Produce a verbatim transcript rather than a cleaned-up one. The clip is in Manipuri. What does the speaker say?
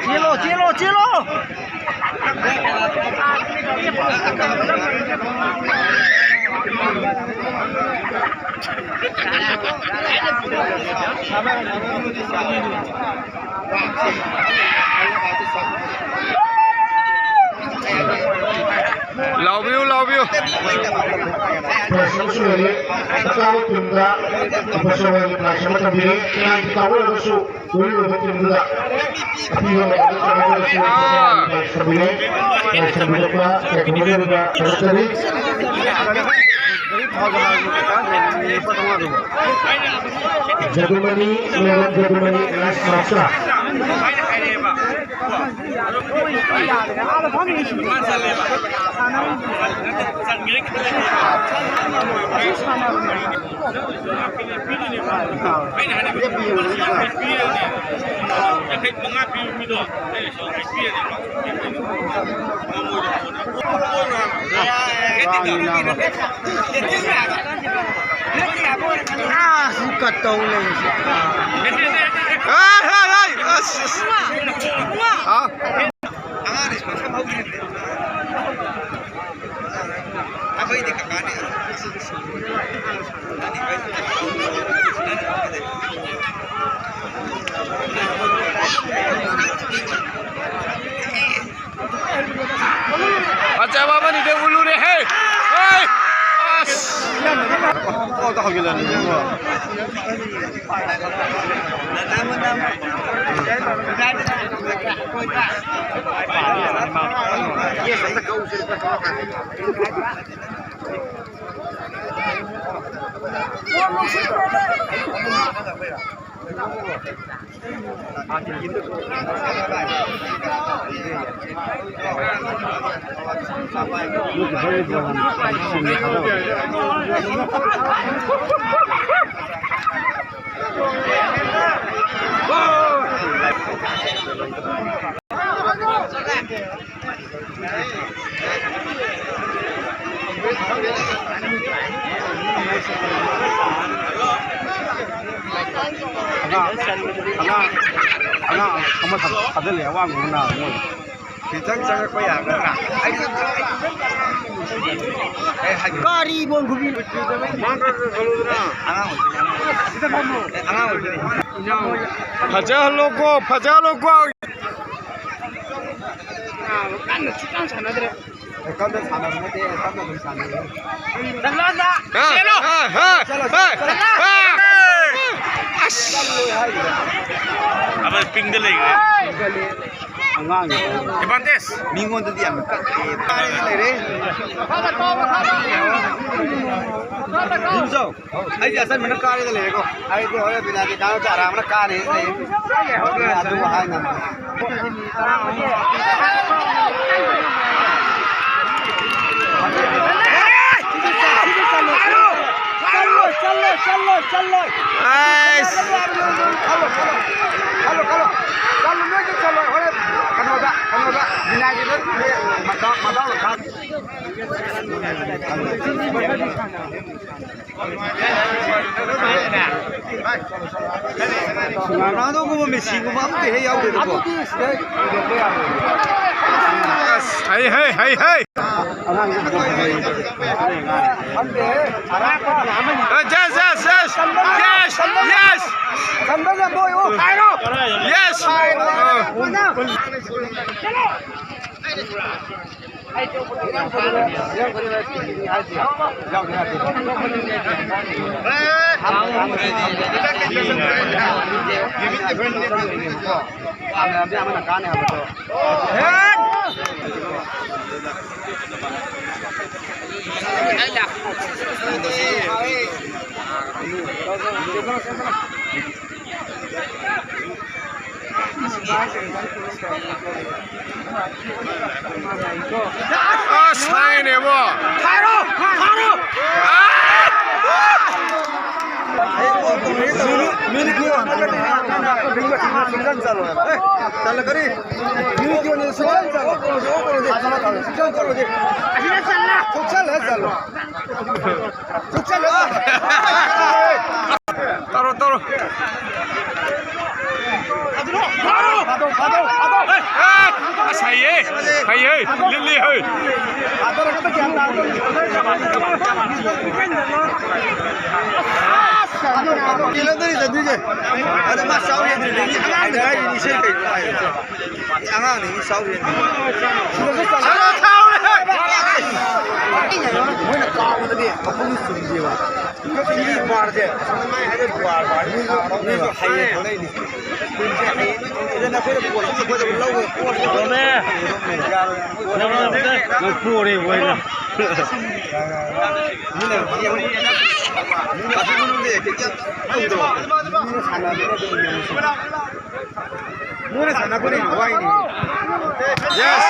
ꯆꯦꯜꯂꯣ, ꯆꯦꯜꯂꯣ, ꯆꯦꯜꯂꯣ! ꯂꯥꯎꯕꯤꯌꯨ, ꯂꯥꯎꯕꯤꯌꯨ꯫ ꯄ꯭ꯔꯥꯏꯖ ꯑꯃꯁꯨ ꯂꯩꯔꯦ꯫ ꯑꯀꯥꯕ ꯇꯤꯝꯗ ꯂꯨꯄꯥ ꯆꯥꯝꯃꯉꯥꯒꯤ ꯄ꯭ꯔꯥꯏꯖ ꯑꯃ ꯊꯝꯕꯤꯔꯦ꯫ ꯀꯅꯥꯒꯤ ꯀꯥꯎꯕ ꯑꯣꯏꯔꯒꯁꯨ ꯎꯔꯤ ꯑꯣꯏꯕ ꯇꯤꯝꯗꯨꯗ ꯑꯄꯤꯕ ꯃꯇꯝꯗ ꯆꯥꯝꯃꯉꯥꯒꯤ ꯄ꯭ꯔꯥꯏꯖ ꯊꯝꯕꯤꯔꯦ꯫ ꯄ꯭ꯔꯥꯏꯖ ꯊꯝꯕꯤꯔꯛꯄ ꯀꯩꯊꯦꯜ ꯃꯤꯑꯣꯏꯗ ꯊꯥꯒꯠꯆꯔꯤ꯫ ꯖꯗꯨꯃꯅꯤ, ꯏꯂꯦꯚꯦꯟ ꯖꯗꯨꯃꯅꯤ, ꯂꯥꯁ ꯃꯥꯁꯇꯔ꯫ ꯑꯥ, ꯁꯤ ꯀꯠ ꯇꯧ ꯂꯩꯔꯤꯁꯦ꯫ ꯍꯥꯏ, ꯍꯥꯏ, ꯍꯥꯏ! ꯑꯁ, ꯑꯁ꯫ ꯑꯥ꯫ ꯑꯩꯈꯣꯏꯗꯤ ꯀꯀꯥꯅꯦ꯫ ꯐꯖꯕ ꯑꯃꯅꯤꯗ ꯎꯠꯂꯨꯔꯦꯍꯦ! ꯍꯣꯏ! ꯑꯁ! ꯄꯪꯀꯥꯎꯗ ꯍꯧꯖꯤꯜꯂꯛꯑꯅꯤꯅꯦꯀꯣ꯫ ꯑꯉꯥꯡ, ꯑꯉꯥꯡ ꯑꯃ ꯊꯥꯖꯤꯜꯂꯦ, ꯑꯋꯥꯡꯕ ꯑꯃ ꯅꯥꯕ ꯃꯣꯏ꯫ ꯈꯤꯇꯪ ꯆꯪꯉꯛꯄ ꯌꯥꯒꯗ꯭ꯔꯥ? ꯑꯩ, ꯑꯩ, ꯑꯩ, ꯑꯩ ꯍꯥꯏꯒꯦ꯫ ꯀꯔꯤ ꯏꯕꯣꯟ ꯈꯨꯕꯤ? ꯑꯉꯥꯡ ꯑꯣꯏꯗꯣꯏꯅꯦ, ꯑꯉꯥꯡ ꯑꯣꯏꯗꯣꯏꯅꯦ꯫ ꯐꯖꯍꯜꯂꯣꯀꯣ, ꯐꯖꯍꯜꯂꯣꯀꯣ꯫ ꯀꯟꯅ ꯁꯨꯛꯁꯥꯟ ꯁꯥꯟꯅꯗ꯭ꯔꯦ꯫ ꯑꯦ, ꯀꯟꯅ ꯁꯥꯟꯅꯕ ꯅꯠꯇꯦ, ꯇꯞꯅ ꯑꯗꯨꯝ ꯁꯥꯟꯅꯩꯌꯦ꯫ ꯍꯥ, ꯍꯥ, ꯍꯥ, ꯍꯥ꯫ ꯑꯁ꯫ ꯆꯠꯂꯣꯏ ꯍꯥꯏꯔꯤꯕ꯫ ꯑꯃ ꯄꯤꯡꯗ ꯂꯩꯈ꯭ꯔꯦ꯫ ꯑꯉꯥꯡꯒꯤ ꯑꯦꯗꯚꯥꯟꯇꯦꯖ꯫ ꯃꯤꯉꯣꯟꯗꯗꯤ ꯌꯥꯝꯅ ꯀꯛꯑꯦ꯫ ꯀꯥꯏꯗ ꯂꯩꯔꯦ? ꯌꯨꯝꯖꯥꯎ꯫ ꯑꯩꯗꯤ ꯑꯆꯟꯕꯅ ꯀꯥꯔꯒ ꯂꯩꯔꯦꯀꯣ꯫ ꯑꯩꯗꯤ ꯍꯣꯔꯦꯟ ꯄꯦꯅꯥꯜꯇꯤ ꯀꯥꯎꯅꯕꯗ ꯑꯔꯥꯟꯕꯅ ꯀꯥꯅꯤ ꯂꯩ꯫ ꯑꯗꯨꯕꯨ ꯍꯥꯏ ꯉꯝꯗꯦ꯫ ꯆꯠꯂꯣ, ꯆꯠꯂꯣ, ꯆꯠꯂꯣ, ꯆꯠꯂꯣ꯫ ꯑꯩꯁ꯫ ꯈꯜꯂꯣ, ꯈꯜꯂꯣ꯫ ꯈꯜꯂꯣ, ꯈꯜꯂꯣ꯫ ꯆꯠꯂꯣ, ꯅꯣꯏꯗꯤ ꯆꯠꯂꯣ꯫ ꯍꯣꯔꯦꯟ ꯀꯩꯅꯣꯗ, ꯀꯩꯅꯣꯗ, ꯃꯤꯅꯥꯏꯒꯤꯗ ꯃꯗꯥꯎ, ꯃꯗꯥꯎ ꯈꯥ-, ꯔꯣꯅꯥꯜꯗꯣꯒꯨꯝꯕ, ꯃꯦꯁꯤꯒꯨꯝꯕ ꯑꯝꯇ ꯍꯦꯛ ꯌꯥꯎꯗꯦꯗꯀꯣ꯫ ꯑꯁ, ꯍꯩ, ꯍꯩ, ꯍꯩ, ꯍꯩ꯫ ꯑ, yes, yes, yes, yes, yes. Yes. ꯑ꯫ ꯑꯁ, ꯍꯥꯏꯅꯦꯕꯣ꯫ ꯊꯥꯔꯣ! ꯊꯥꯔꯣ! ꯃꯤꯅꯤꯠ ꯀꯌꯥ ꯆꯠꯂꯣ ꯍꯥꯏꯕ? ꯑꯦ, ꯆꯠꯂ ꯀꯔꯤ? ꯃꯤꯅꯤꯠ ꯀꯌꯥ ꯁꯨꯡꯆꯠ ꯆꯠꯂꯣ? ꯁꯨꯡꯆꯠ ꯆꯠꯂꯣ꯫ ꯁꯨꯡꯆꯠ ꯆꯠꯂꯣ꯫ ꯁꯨꯡꯆꯠ ꯆꯠꯂꯣ꯫ ꯇꯧꯔꯣ, ꯇꯧꯔꯣ꯫ ꯂꯤꯜꯂꯤ ꯍꯣꯏ꯫ ꯀꯤꯂꯣꯗꯅꯤ ꯆꯠꯇꯣꯏꯁꯦ꯫ ꯑꯗ ꯃꯥ ꯆꯥꯎ ꯍꯦꯟꯗ꯭ꯔꯤꯗꯒꯤ ꯑꯉꯥꯡꯗ ꯍꯥꯏꯔꯤꯅꯤ ꯏꯁꯩ ꯀꯩꯅꯣ ꯍꯥꯏꯔꯤꯁꯦ꯫ ꯑꯉꯥꯡꯅꯤ ꯃꯤ ꯆꯥꯎ ꯍꯦꯟꯗ꯭ꯔꯤ꯫ ꯁꯥꯎꯔꯦ, ꯁꯥꯎꯔꯦ꯫ ꯃꯣꯏꯅ ꯀꯥꯎꯕꯗꯗꯤ ꯃꯈꯣꯡꯁꯦ ꯆꯨꯝꯗꯦꯕ꯫ ꯁꯤꯒꯤ ꯕꯥꯔꯁꯦ꯫ ꯃꯤꯁꯨ ꯍꯩꯌꯦ ꯈꯪꯅꯩꯅꯤ꯫ ꯅꯪ ꯄꯣꯔꯦ ꯃꯣꯏꯅ꯫ ꯃꯣꯏꯅ ꯁꯥꯟꯅꯕꯅ ꯑꯗꯨꯝ ꯌꯦꯡꯉꯨ꯫ ꯃꯣꯏꯅ ꯁꯥꯟꯅꯕꯅ ꯍꯦꯟꯅ ꯋꯥꯏꯅꯦ꯫ Yes,